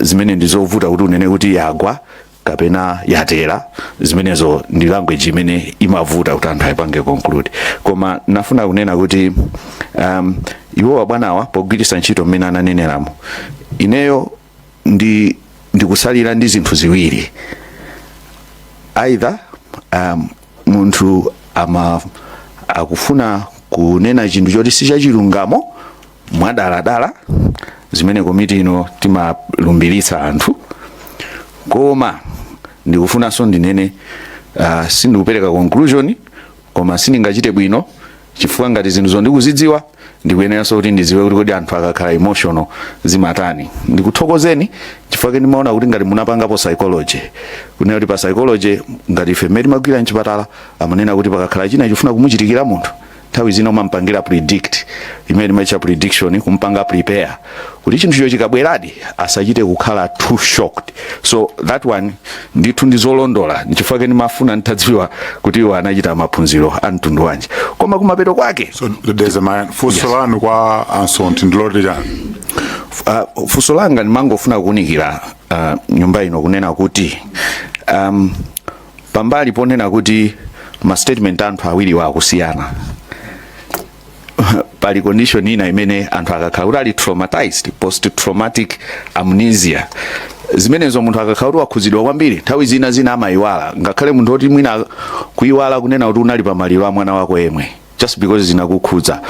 zimene ndizovuta kuti unene kuti yagwa kapena yatera. Zimenezo ndi language imene imavuta kuti anthu ayipange conclude. Koma nafuna kunena kuti iwowa bwanawa pogwiritsa ntchito mmene ananeneramo, ineyo ndi ndikusalira ndi zinthu ziwiri: either munthu ama akufuna kunena chinthu choti sichachilungamo mwadaladala, zimene komiti ino timalumbiritsa anthu. Koma ndikufunanso ndinene, sindikupereka conclusion, koma sindingachite bwino chifukwa ngati zinthu zondikuzidziwa, ndikuyeneranso kuti ndidziwe kuti kodi anthu akakhala emotional zimatani. Ndikuthokozeni chifukwa ndimaona kuti ngati munapangapo psychology, kunena kuti pa psychology, ngati ife mmene timagwira mchipatala, amanena kuti pakakhala china chifuna kumuchitikira munthu, nthawi zina umampangira predict, imene timaitcha prediction, kumpanga prepare kuti chinthucho chikabweradi asachite kukhala too shocked. So that one ndithu ndizolondola, nchifukwa ndimafuna nditadziwa kuti iwo anachita maphunziro a mtundu wanji. Koma kumapeto kwake So there's a man, funso lanu kwa Ansonti ndiloti chani? Funso langa ndimangofuna kuwunikira nyumba ino kunena kuti pambali ponena kuti ma statement anthu awiri akusiyana, pali condition ina imene anthu akakhala kuti ali traumatized, post traumatic amnesia. Zimenezo munthu akakhala kuti wakhuzidwa kwambiri, nthawi zina zina amayiwala, ngakhale munthu oti mwina kuyiwala kunena kuti unali pamaliro a mwana wako yemwe, just because zinakukhudza.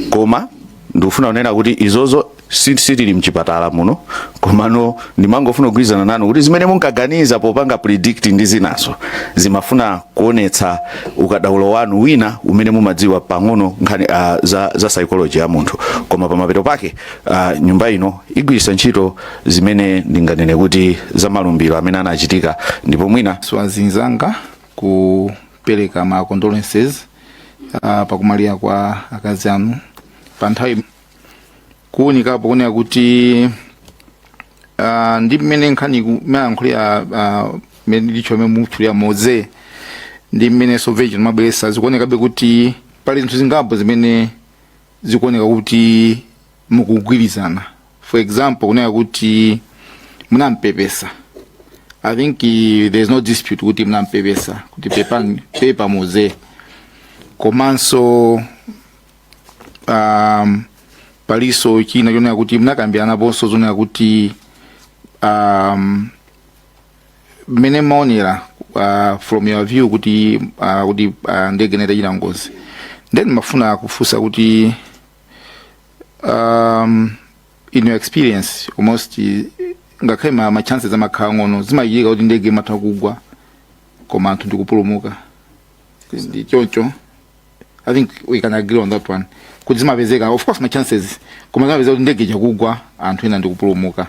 Koma ndikufuna kunena kuti izozo sitili mchipatala muno, komano ndimangofuna kugwirizana nanu kuti zimene munkaganiza popanga predict ndi zinazo zimafuna kuonetsa ukadaulo wanu wina umene mumadziwa pang'ono nkhani za psychology ya munthu. Koma pamapeto pake nyumba ino igwiritsa ntchito zimene ndinganene kuti za malumbiro amene anachitika, ndipo mwina Swazinzanga kupereka ma condolences pakumaliza kwa akazi anu. Pa nthawi kuwunikapo kunena kuti ndi mmene nkhani mayankhulira, mmene ndicho mmene mutchulira Moze ndi mmene version mabweresa, zikuonekabe kuti pali zinthu zingapo zimene zikuoneka kuti mukugwirizana. For example, kunena kuti munampepesa, I think there is no dispute kuti munampepesa kuti pepa, pepa Moze. Komanso paliso china chonena kuti munakambiranaponso zonena kuti mmene maonera from your view kuti ndege inachita ngozi. Then mafuna kufunsa kuti in your experience, almost ngakhale ma chances amakhala ng'ono, zimachitika kuti ndege imatha kugwa koma anthu ndikupulumuka, ndi choncho? I think we can agree on that one kuti zimapezeka, of course ma chances, koma zimapezeka kuti ndege ichakugwa anthu ena ndikupulumuka.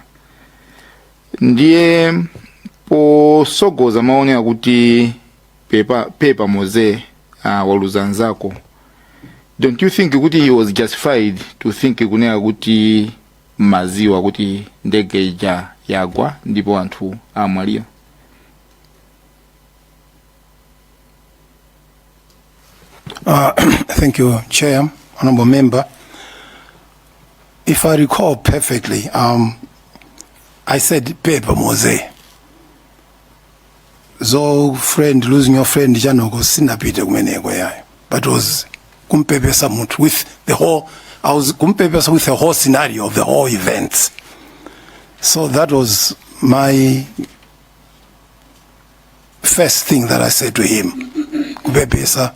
Ndiye posogoza maonera kuti pepa, pepa Moze, waluza nzako, don't you think kuti he was justified to think kunena kuti maziwa kuti ndege ija yagwa ndipo anthu amwalira? Thank you, Chair, Honorable Member. If I recall perfectly, I said pepa Moze. So friend, losing your friend chanoko sinapite kumeneko yayo. But was kumpepesa munthu with the whole, I was kumpepesa with the whole scenario of the whole events. So that was my first thing that I said to him, kupepesa,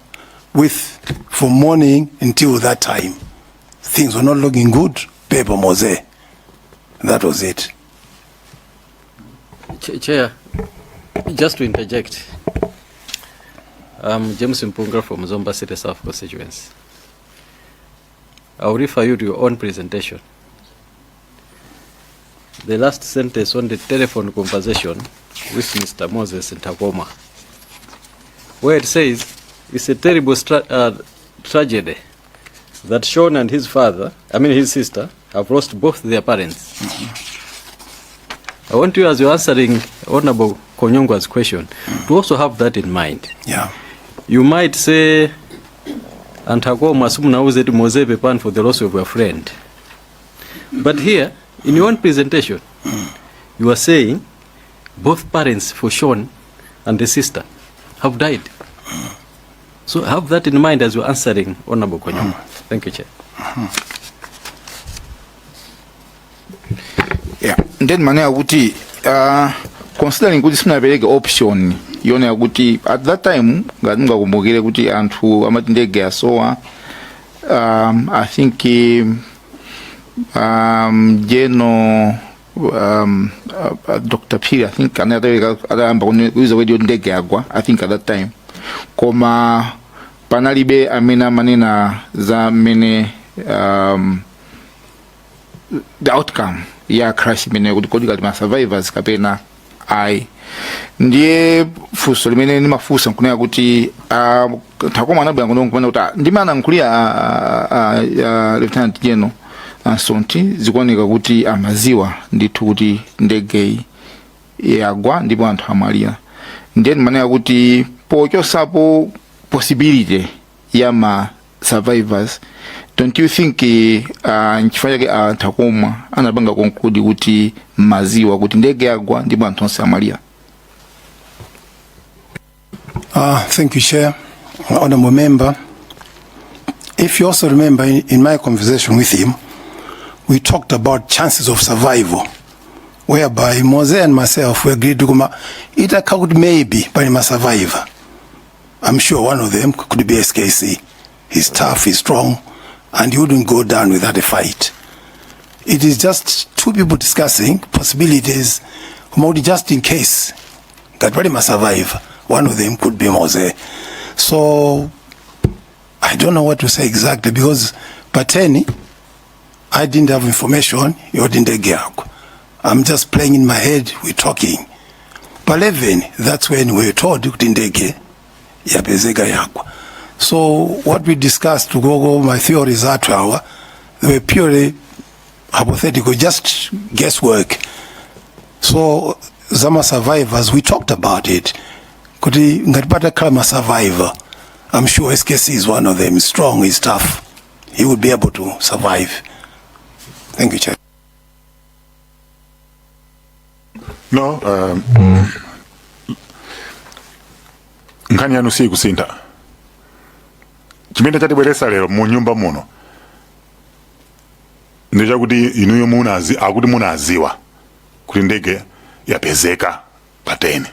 with from morning until that time things were not looking good. Pepa Mose, that was it. Chair, just to interject, I'm James Mpunga from Zomba City South constituency. I'll refer you to your own presentation. The last sentence on the telephone conversation with Mr. Moses Ntakoma, where it says, it's a terrible tragedy that Sean and his father, I mean his sister, have lost both their parents. I want you, as you're answering Honorable Konyongwa's question, to also have that in mind. You might say, Antakoma simunauze kuti Mose pepani for the loss of your friend. But here, in your own presentation, you are saying both parents for Sean and the sister have died. So have that in mind as you're answering Honorable Konyongwa. Thank you, Chair. Yeah, then manena kuti considering kuti simunapereke option yonena kuti at that time, ngati mungakumbukire kuti anthu amati ndege yasowa, I think jeno Dr. Phiri, I think, anatayamba atayamba kuuza kuti ndege yagwa, I think, at that time, koma panalibe amene amanena za mmene the outcome ya crash imene kuti kodi kali ma survivors kapena ayi. Ndiye funso limene ndimafunsa nkunena kuti Ntakoma anabwera kuno nkunena kuti ndimayankhulira Lieutenant General Ansonti, zikuoneka kuti amaziwa ndithu kuti ndegeyi yagwa ndipo anthu amwalira. Ndiye ndimanena kuti pochosapo possibility ya ma survivors, don't you think nchifukwa chake a Ntakoma anapanga conclude kuti maziwa kuti ndege yagwa ndipo anthu onse amwalira? Thank you, Chair. Honorable Member, if you also remember in my conversation with him, we talked about chances of survival, whereby Mose and myself, we agreed to come itakhala kuti maybe pali ma survivor. I'm sure one of them could be SKC. He's tough, he's strong, and he wouldn't go down without a fight. It is just two people discussing possibilities, koma just in case that pali ma survivor, one of them could be Mose. So I don't know what to say exactly because pa 10 I didn't have information yoti ndege yagwa. I'm just playing in my head, we're talking. Pa 11, that's when we were told kuti ndege yapezeka yagwa. So what we discussed to go over my theories athu awa, they were purely hypothetical, just guesswork. So zama survivors, we talked about it. Kuti ngati patakhala ma survivor, I'm sure SKC is one of them. He's strong, he's tough. He would be able to survive. Thank you, Chair. No, nkhani yanu siyikusintha. Chimene chatibweretsa lero mu nyumba muno ndi chakuti inuyo munazi akuti munaziwa kuti ndege yapezeka pa 10,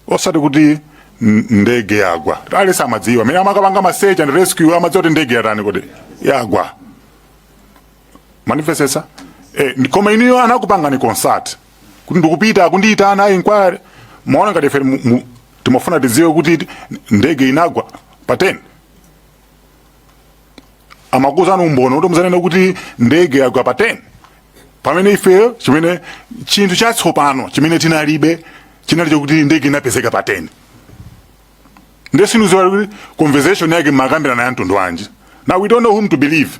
osati kuti ndege yagwa. Aliyense amadziwa amene amakapanga ma search and rescue amadziwa kuti ndege yatani, kuti yagwa. Manifesesa koma inuyo anakupangani consult kuti ndikupita akundiyitana inquiry, maona ngati ife timafuna tidziwe kuti ndege inagwa pa 10. Amakuuzani umboni kuti muzanene kuti ndege yagwa pa 10, pamene ife chimene chinthu chatsopano chimene tinalibe chinali chokuti ndege inapezeka pa 10. Ndiye sindikudziwa kuti conversation yake makambirana ya mtundu wanji. Now we don't know whom to believe,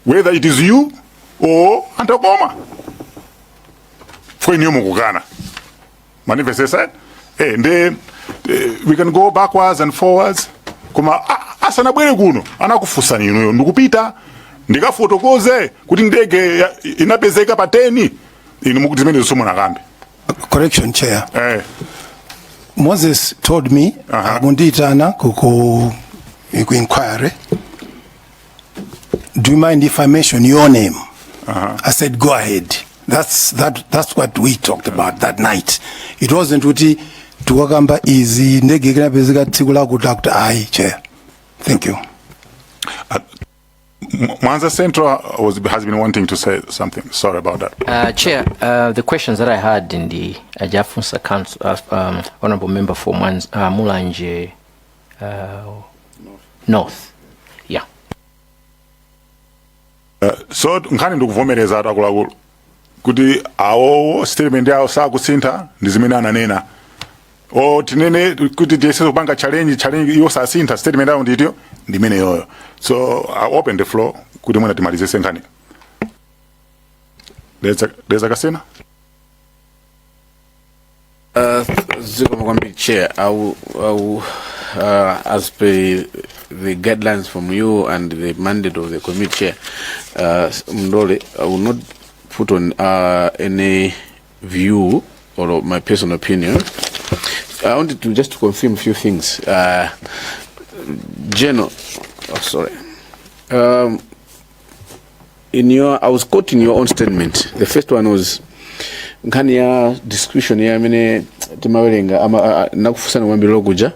whether it is you or Antakoma, for inuyo mukukana. Manifesesa nde we can go backwards and forwards, koma asanabwere kuno anakufunsani inuyo, ndikupita ndikafotokoze kuti ndege inapezeka pa 10, inu mukuti zimene simunakambe. Correction, Chair. Moses told me akundiitana ku inquiry. Do you mind if I mention your name? I said, go ahead. That's what we talked about that night. It wasn't kuti tikakamba izi, ndege ikanapezeka tsiku lakuti akuti, ayi, Chair. Thank you. Mwanza Central has been wanting to say something. Sorry about that. Chair, the questions that I had in the Ajafunsa Council, Honorable Member for Mulanje North. Yeah. So nkhani ndikuvomereza akuluakulu kuti awowo statement yawo sakusintha, ndi zimene ananena. O tinene kuti tiyese kupanga challenge, iwo sasintha statement yawo, nditiyo ndimene yoyo. So I open the floor kuti mwina timalizise nkhani. Dedza Kasina. Zikomo kwambiri, Chair. I will, as per the guidelines from you and the mandate of the committee chair, Mndole, I will not put on any view or my personal opinion. I wanted to just to confirm a few things. General, oh, sorry. I was quoting your own statement. The first one was nkhani ya description ya amene timawerenga nakufunsani kwambiri lokuja,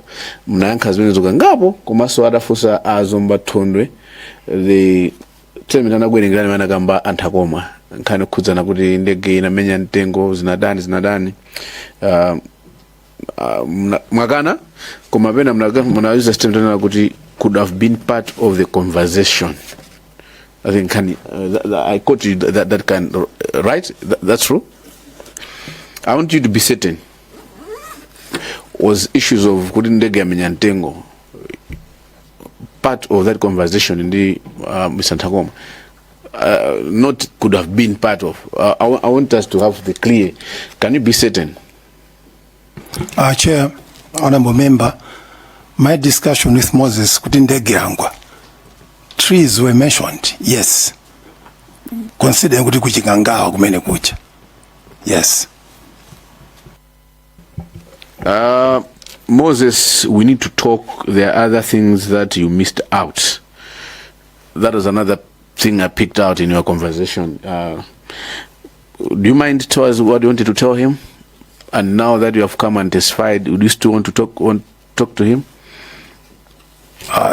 mnayankha zimene zokangapo, komanso adafunsa azomba Thondwe the statement anakuwerengerani amene akamba anthu akoma nkhani okhudzana kuti ndege inamenya mtengo, zinadani zinadani, mwakana, koma pena mnauza statement anena kuti could have been part of the conversation. I think can I quote you that kind, right? That's true. I want you to be certain. Was issues of kuti ndege yamenya mtengo part of that conversation in the Mr. Ntakoma? Not could have been part of. I want us to have the clear. Can you be certain? Chair, Honorable Member, my discussion with Moses kuti ndege yagwa, trees were mentioned, yes. Considering kuti kuchikangawa kumene kucha. Yes. Moses, we need to talk. There are other things that you missed out. That was another thing I picked out in your conversation. Do you mind tell us what you wanted to tell him? And now that you have come and testified, would you still want to talk to him?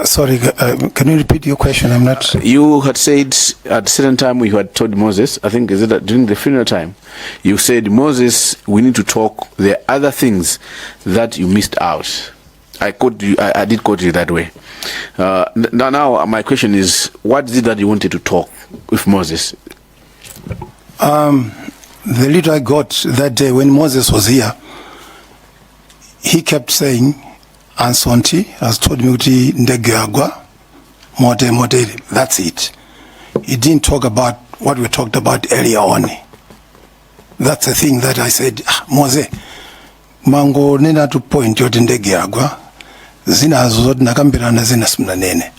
Sorry, can you repeat your question? I'm not. You had said at a certain time you had told Moses, I think is it that during the funeral time, you said, "Moses, we need to talk. There are other things that you missed out." I quote you, I did quote you that way. Now my question is, what is it that you wanted to talk with Moses? The little I got that day when Moses was here, he kept saying, "Ansonti has told me kuti ndege yagwa, mote mote." That's it. He didn't talk about what we talked about earlier on. That's the thing that I said, "Ah, Mose, mangonena to point yoti ndege yagwa, zinazo zoti nakambirana zina simunanene."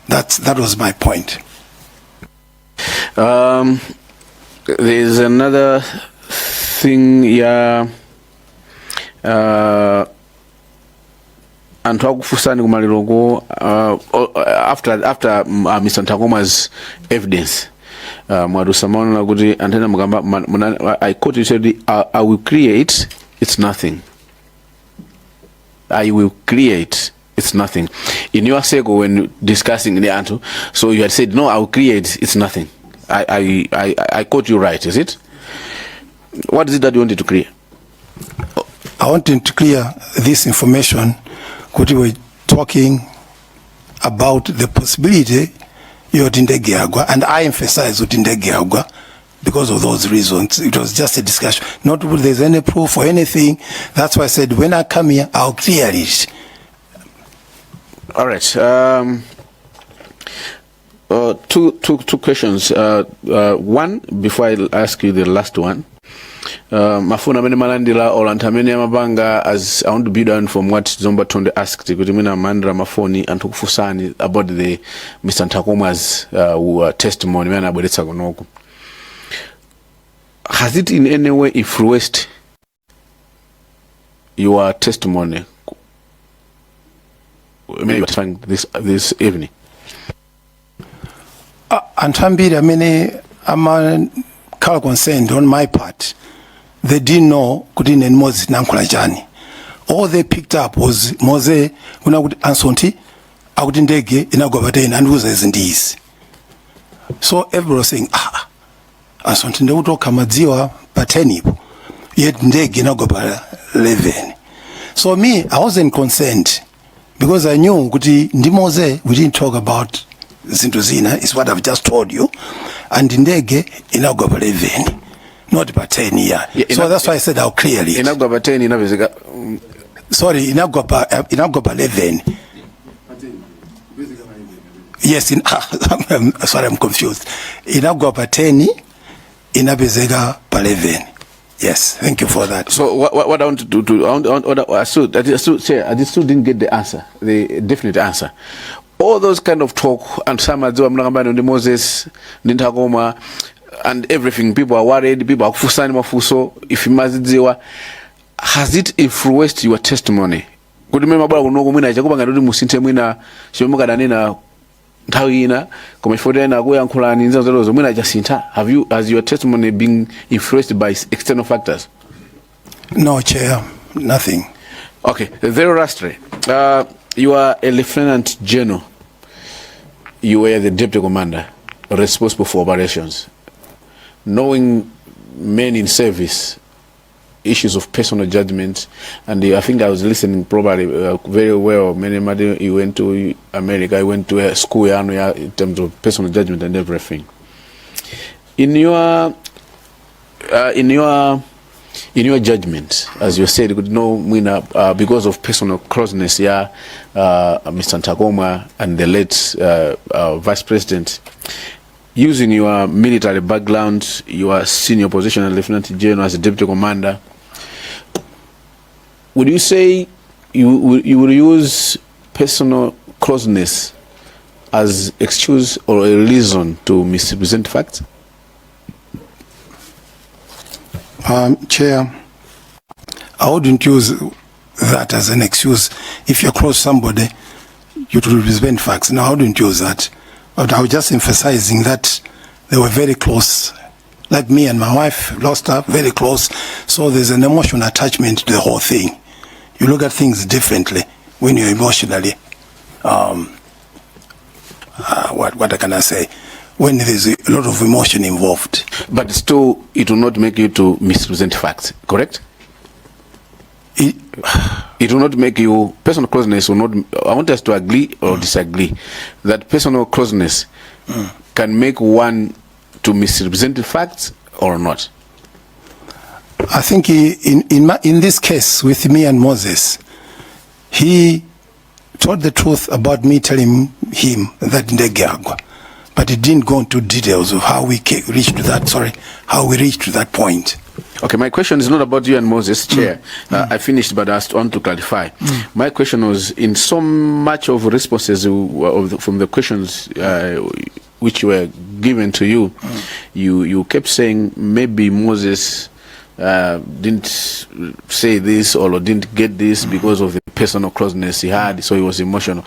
That was my point. There's another thing, yeah. Anthu akufunsani kumaliroko after Mr. Ntakoma's evidence, mwadusa maonera kuti anthu ena mukamba I quote you, said, "I will create, it's nothing. I will create, it's nothing." In your circle when discussing the anthu, so you had said, "No, I will create, it's nothing." I quote you right, is it? What is it that you wanted to clear? I wanted to clear this information kuti we're talking about the possibility yoti ndege yagwa, and I emphasize kuti ndege yagwa because of those reasons. It was just a discussion, not that there's any proof or anything. That's why I said when I come here, I'll clear it. All right. Two questions. One, before I ask you the last one. Mafoni amene malandira or anthu amene amapanga, as I want to build on from what Zomba Tonde asked, kuti mwina amalandira mafoni anthu kufunsani about the Mr. Ntakomwa's testimony imene anabweretsa kunoku. Has it in any way influenced your testimony imene you are testifying this evening? Anthu ambiri amene amakamba Sindinakhala concerned on my part. They didn't know kuti ine ndi Moses tinankhula chani. All they picked up was Mose kuna kuti a Msonthi akuti ndege inagwa pa 10, andiuza izi ndi izi. So everybody was saying, "Ah, a Msonthi ndekuti okha madziwa pa 10 ipo, yet ndege inagwa pa 11." So me, I wasn't concerned because I knew kuti ndi Mose we didn't talk about zinthu zina, is what I've just told you, and ndege inagwa pa 11, not pa 10 yeah. Yeah, So that's why I said I'll clear it. Inagwa pa 10, inapezeka Sorry, inagwa pa 11. Yes, I'm sorry, I'm confused. Inagwa pa 10, inapezeka pa 11. Yes, thank you for that. So what I want to do, to, I want, I want, what I still say, I still didn't get the answer, the definite answer. All those kind of talk and some adziwa mnakambani ndi Moses ndi Nthakoma and everything, people are worried, people are kufunsani mafunso if mazidziwa. Has it influenced your testimony? Kuti mmene mabwera kunoko mwina chakupanga kuti musinthe mwina chomwe mukadanena nthawi ina, koma chifukwa ena akuyankhulani nzeru zerozo mwina chasintha. Have you has your testimony been influenced by external factors? No, Chair, nothing. Okay, very lastly, you are a lieutenant general. You were the deputy commander responsible for operations. Knowing men in service, issues of personal judgment, and I think I was listening probably very well. Many, many, you went to America, you went to a school yeah, in terms of personal judgment and everything. In your judgment, as you said, you could know mwina, because of personal closeness, yeah, Mr. Nthakoma and the late Vice President, using your military background, your senior position as Lieutenant General, as a deputy commander, would you say you would use personal closeness as excuse or a reason to misrepresent facts? Chair, I wouldn't use that as an excuse. If you're close to somebody, you to represent facts. No, I wouldn't use that. But I was just emphasizing that they were very close. Like me and my wife lost her, very close. So there's an emotional attachment to the whole thing. You look at things differently when you're emotionally, what can I say? When there's a lot of emotion involved. But still, it will not make you to misrepresent facts, correct? It will not make you, personal closeness will not, I want us to agree or disagree that personal closeness can make one to misrepresent the facts or not. I think in this case with me and Moses, he told the truth about me telling him that ndege yagwa, but he didn't go into details of how we reached to that. Sorry, how we reached to that point. Okay, my question is not about you and Moses, Chair. I finished, but I want to clarify. My question was, in so much of responses from the questions which were given to you, you kept saying maybe Moses didn't say this or didn't get this because of the personal closeness he had, so he was emotional.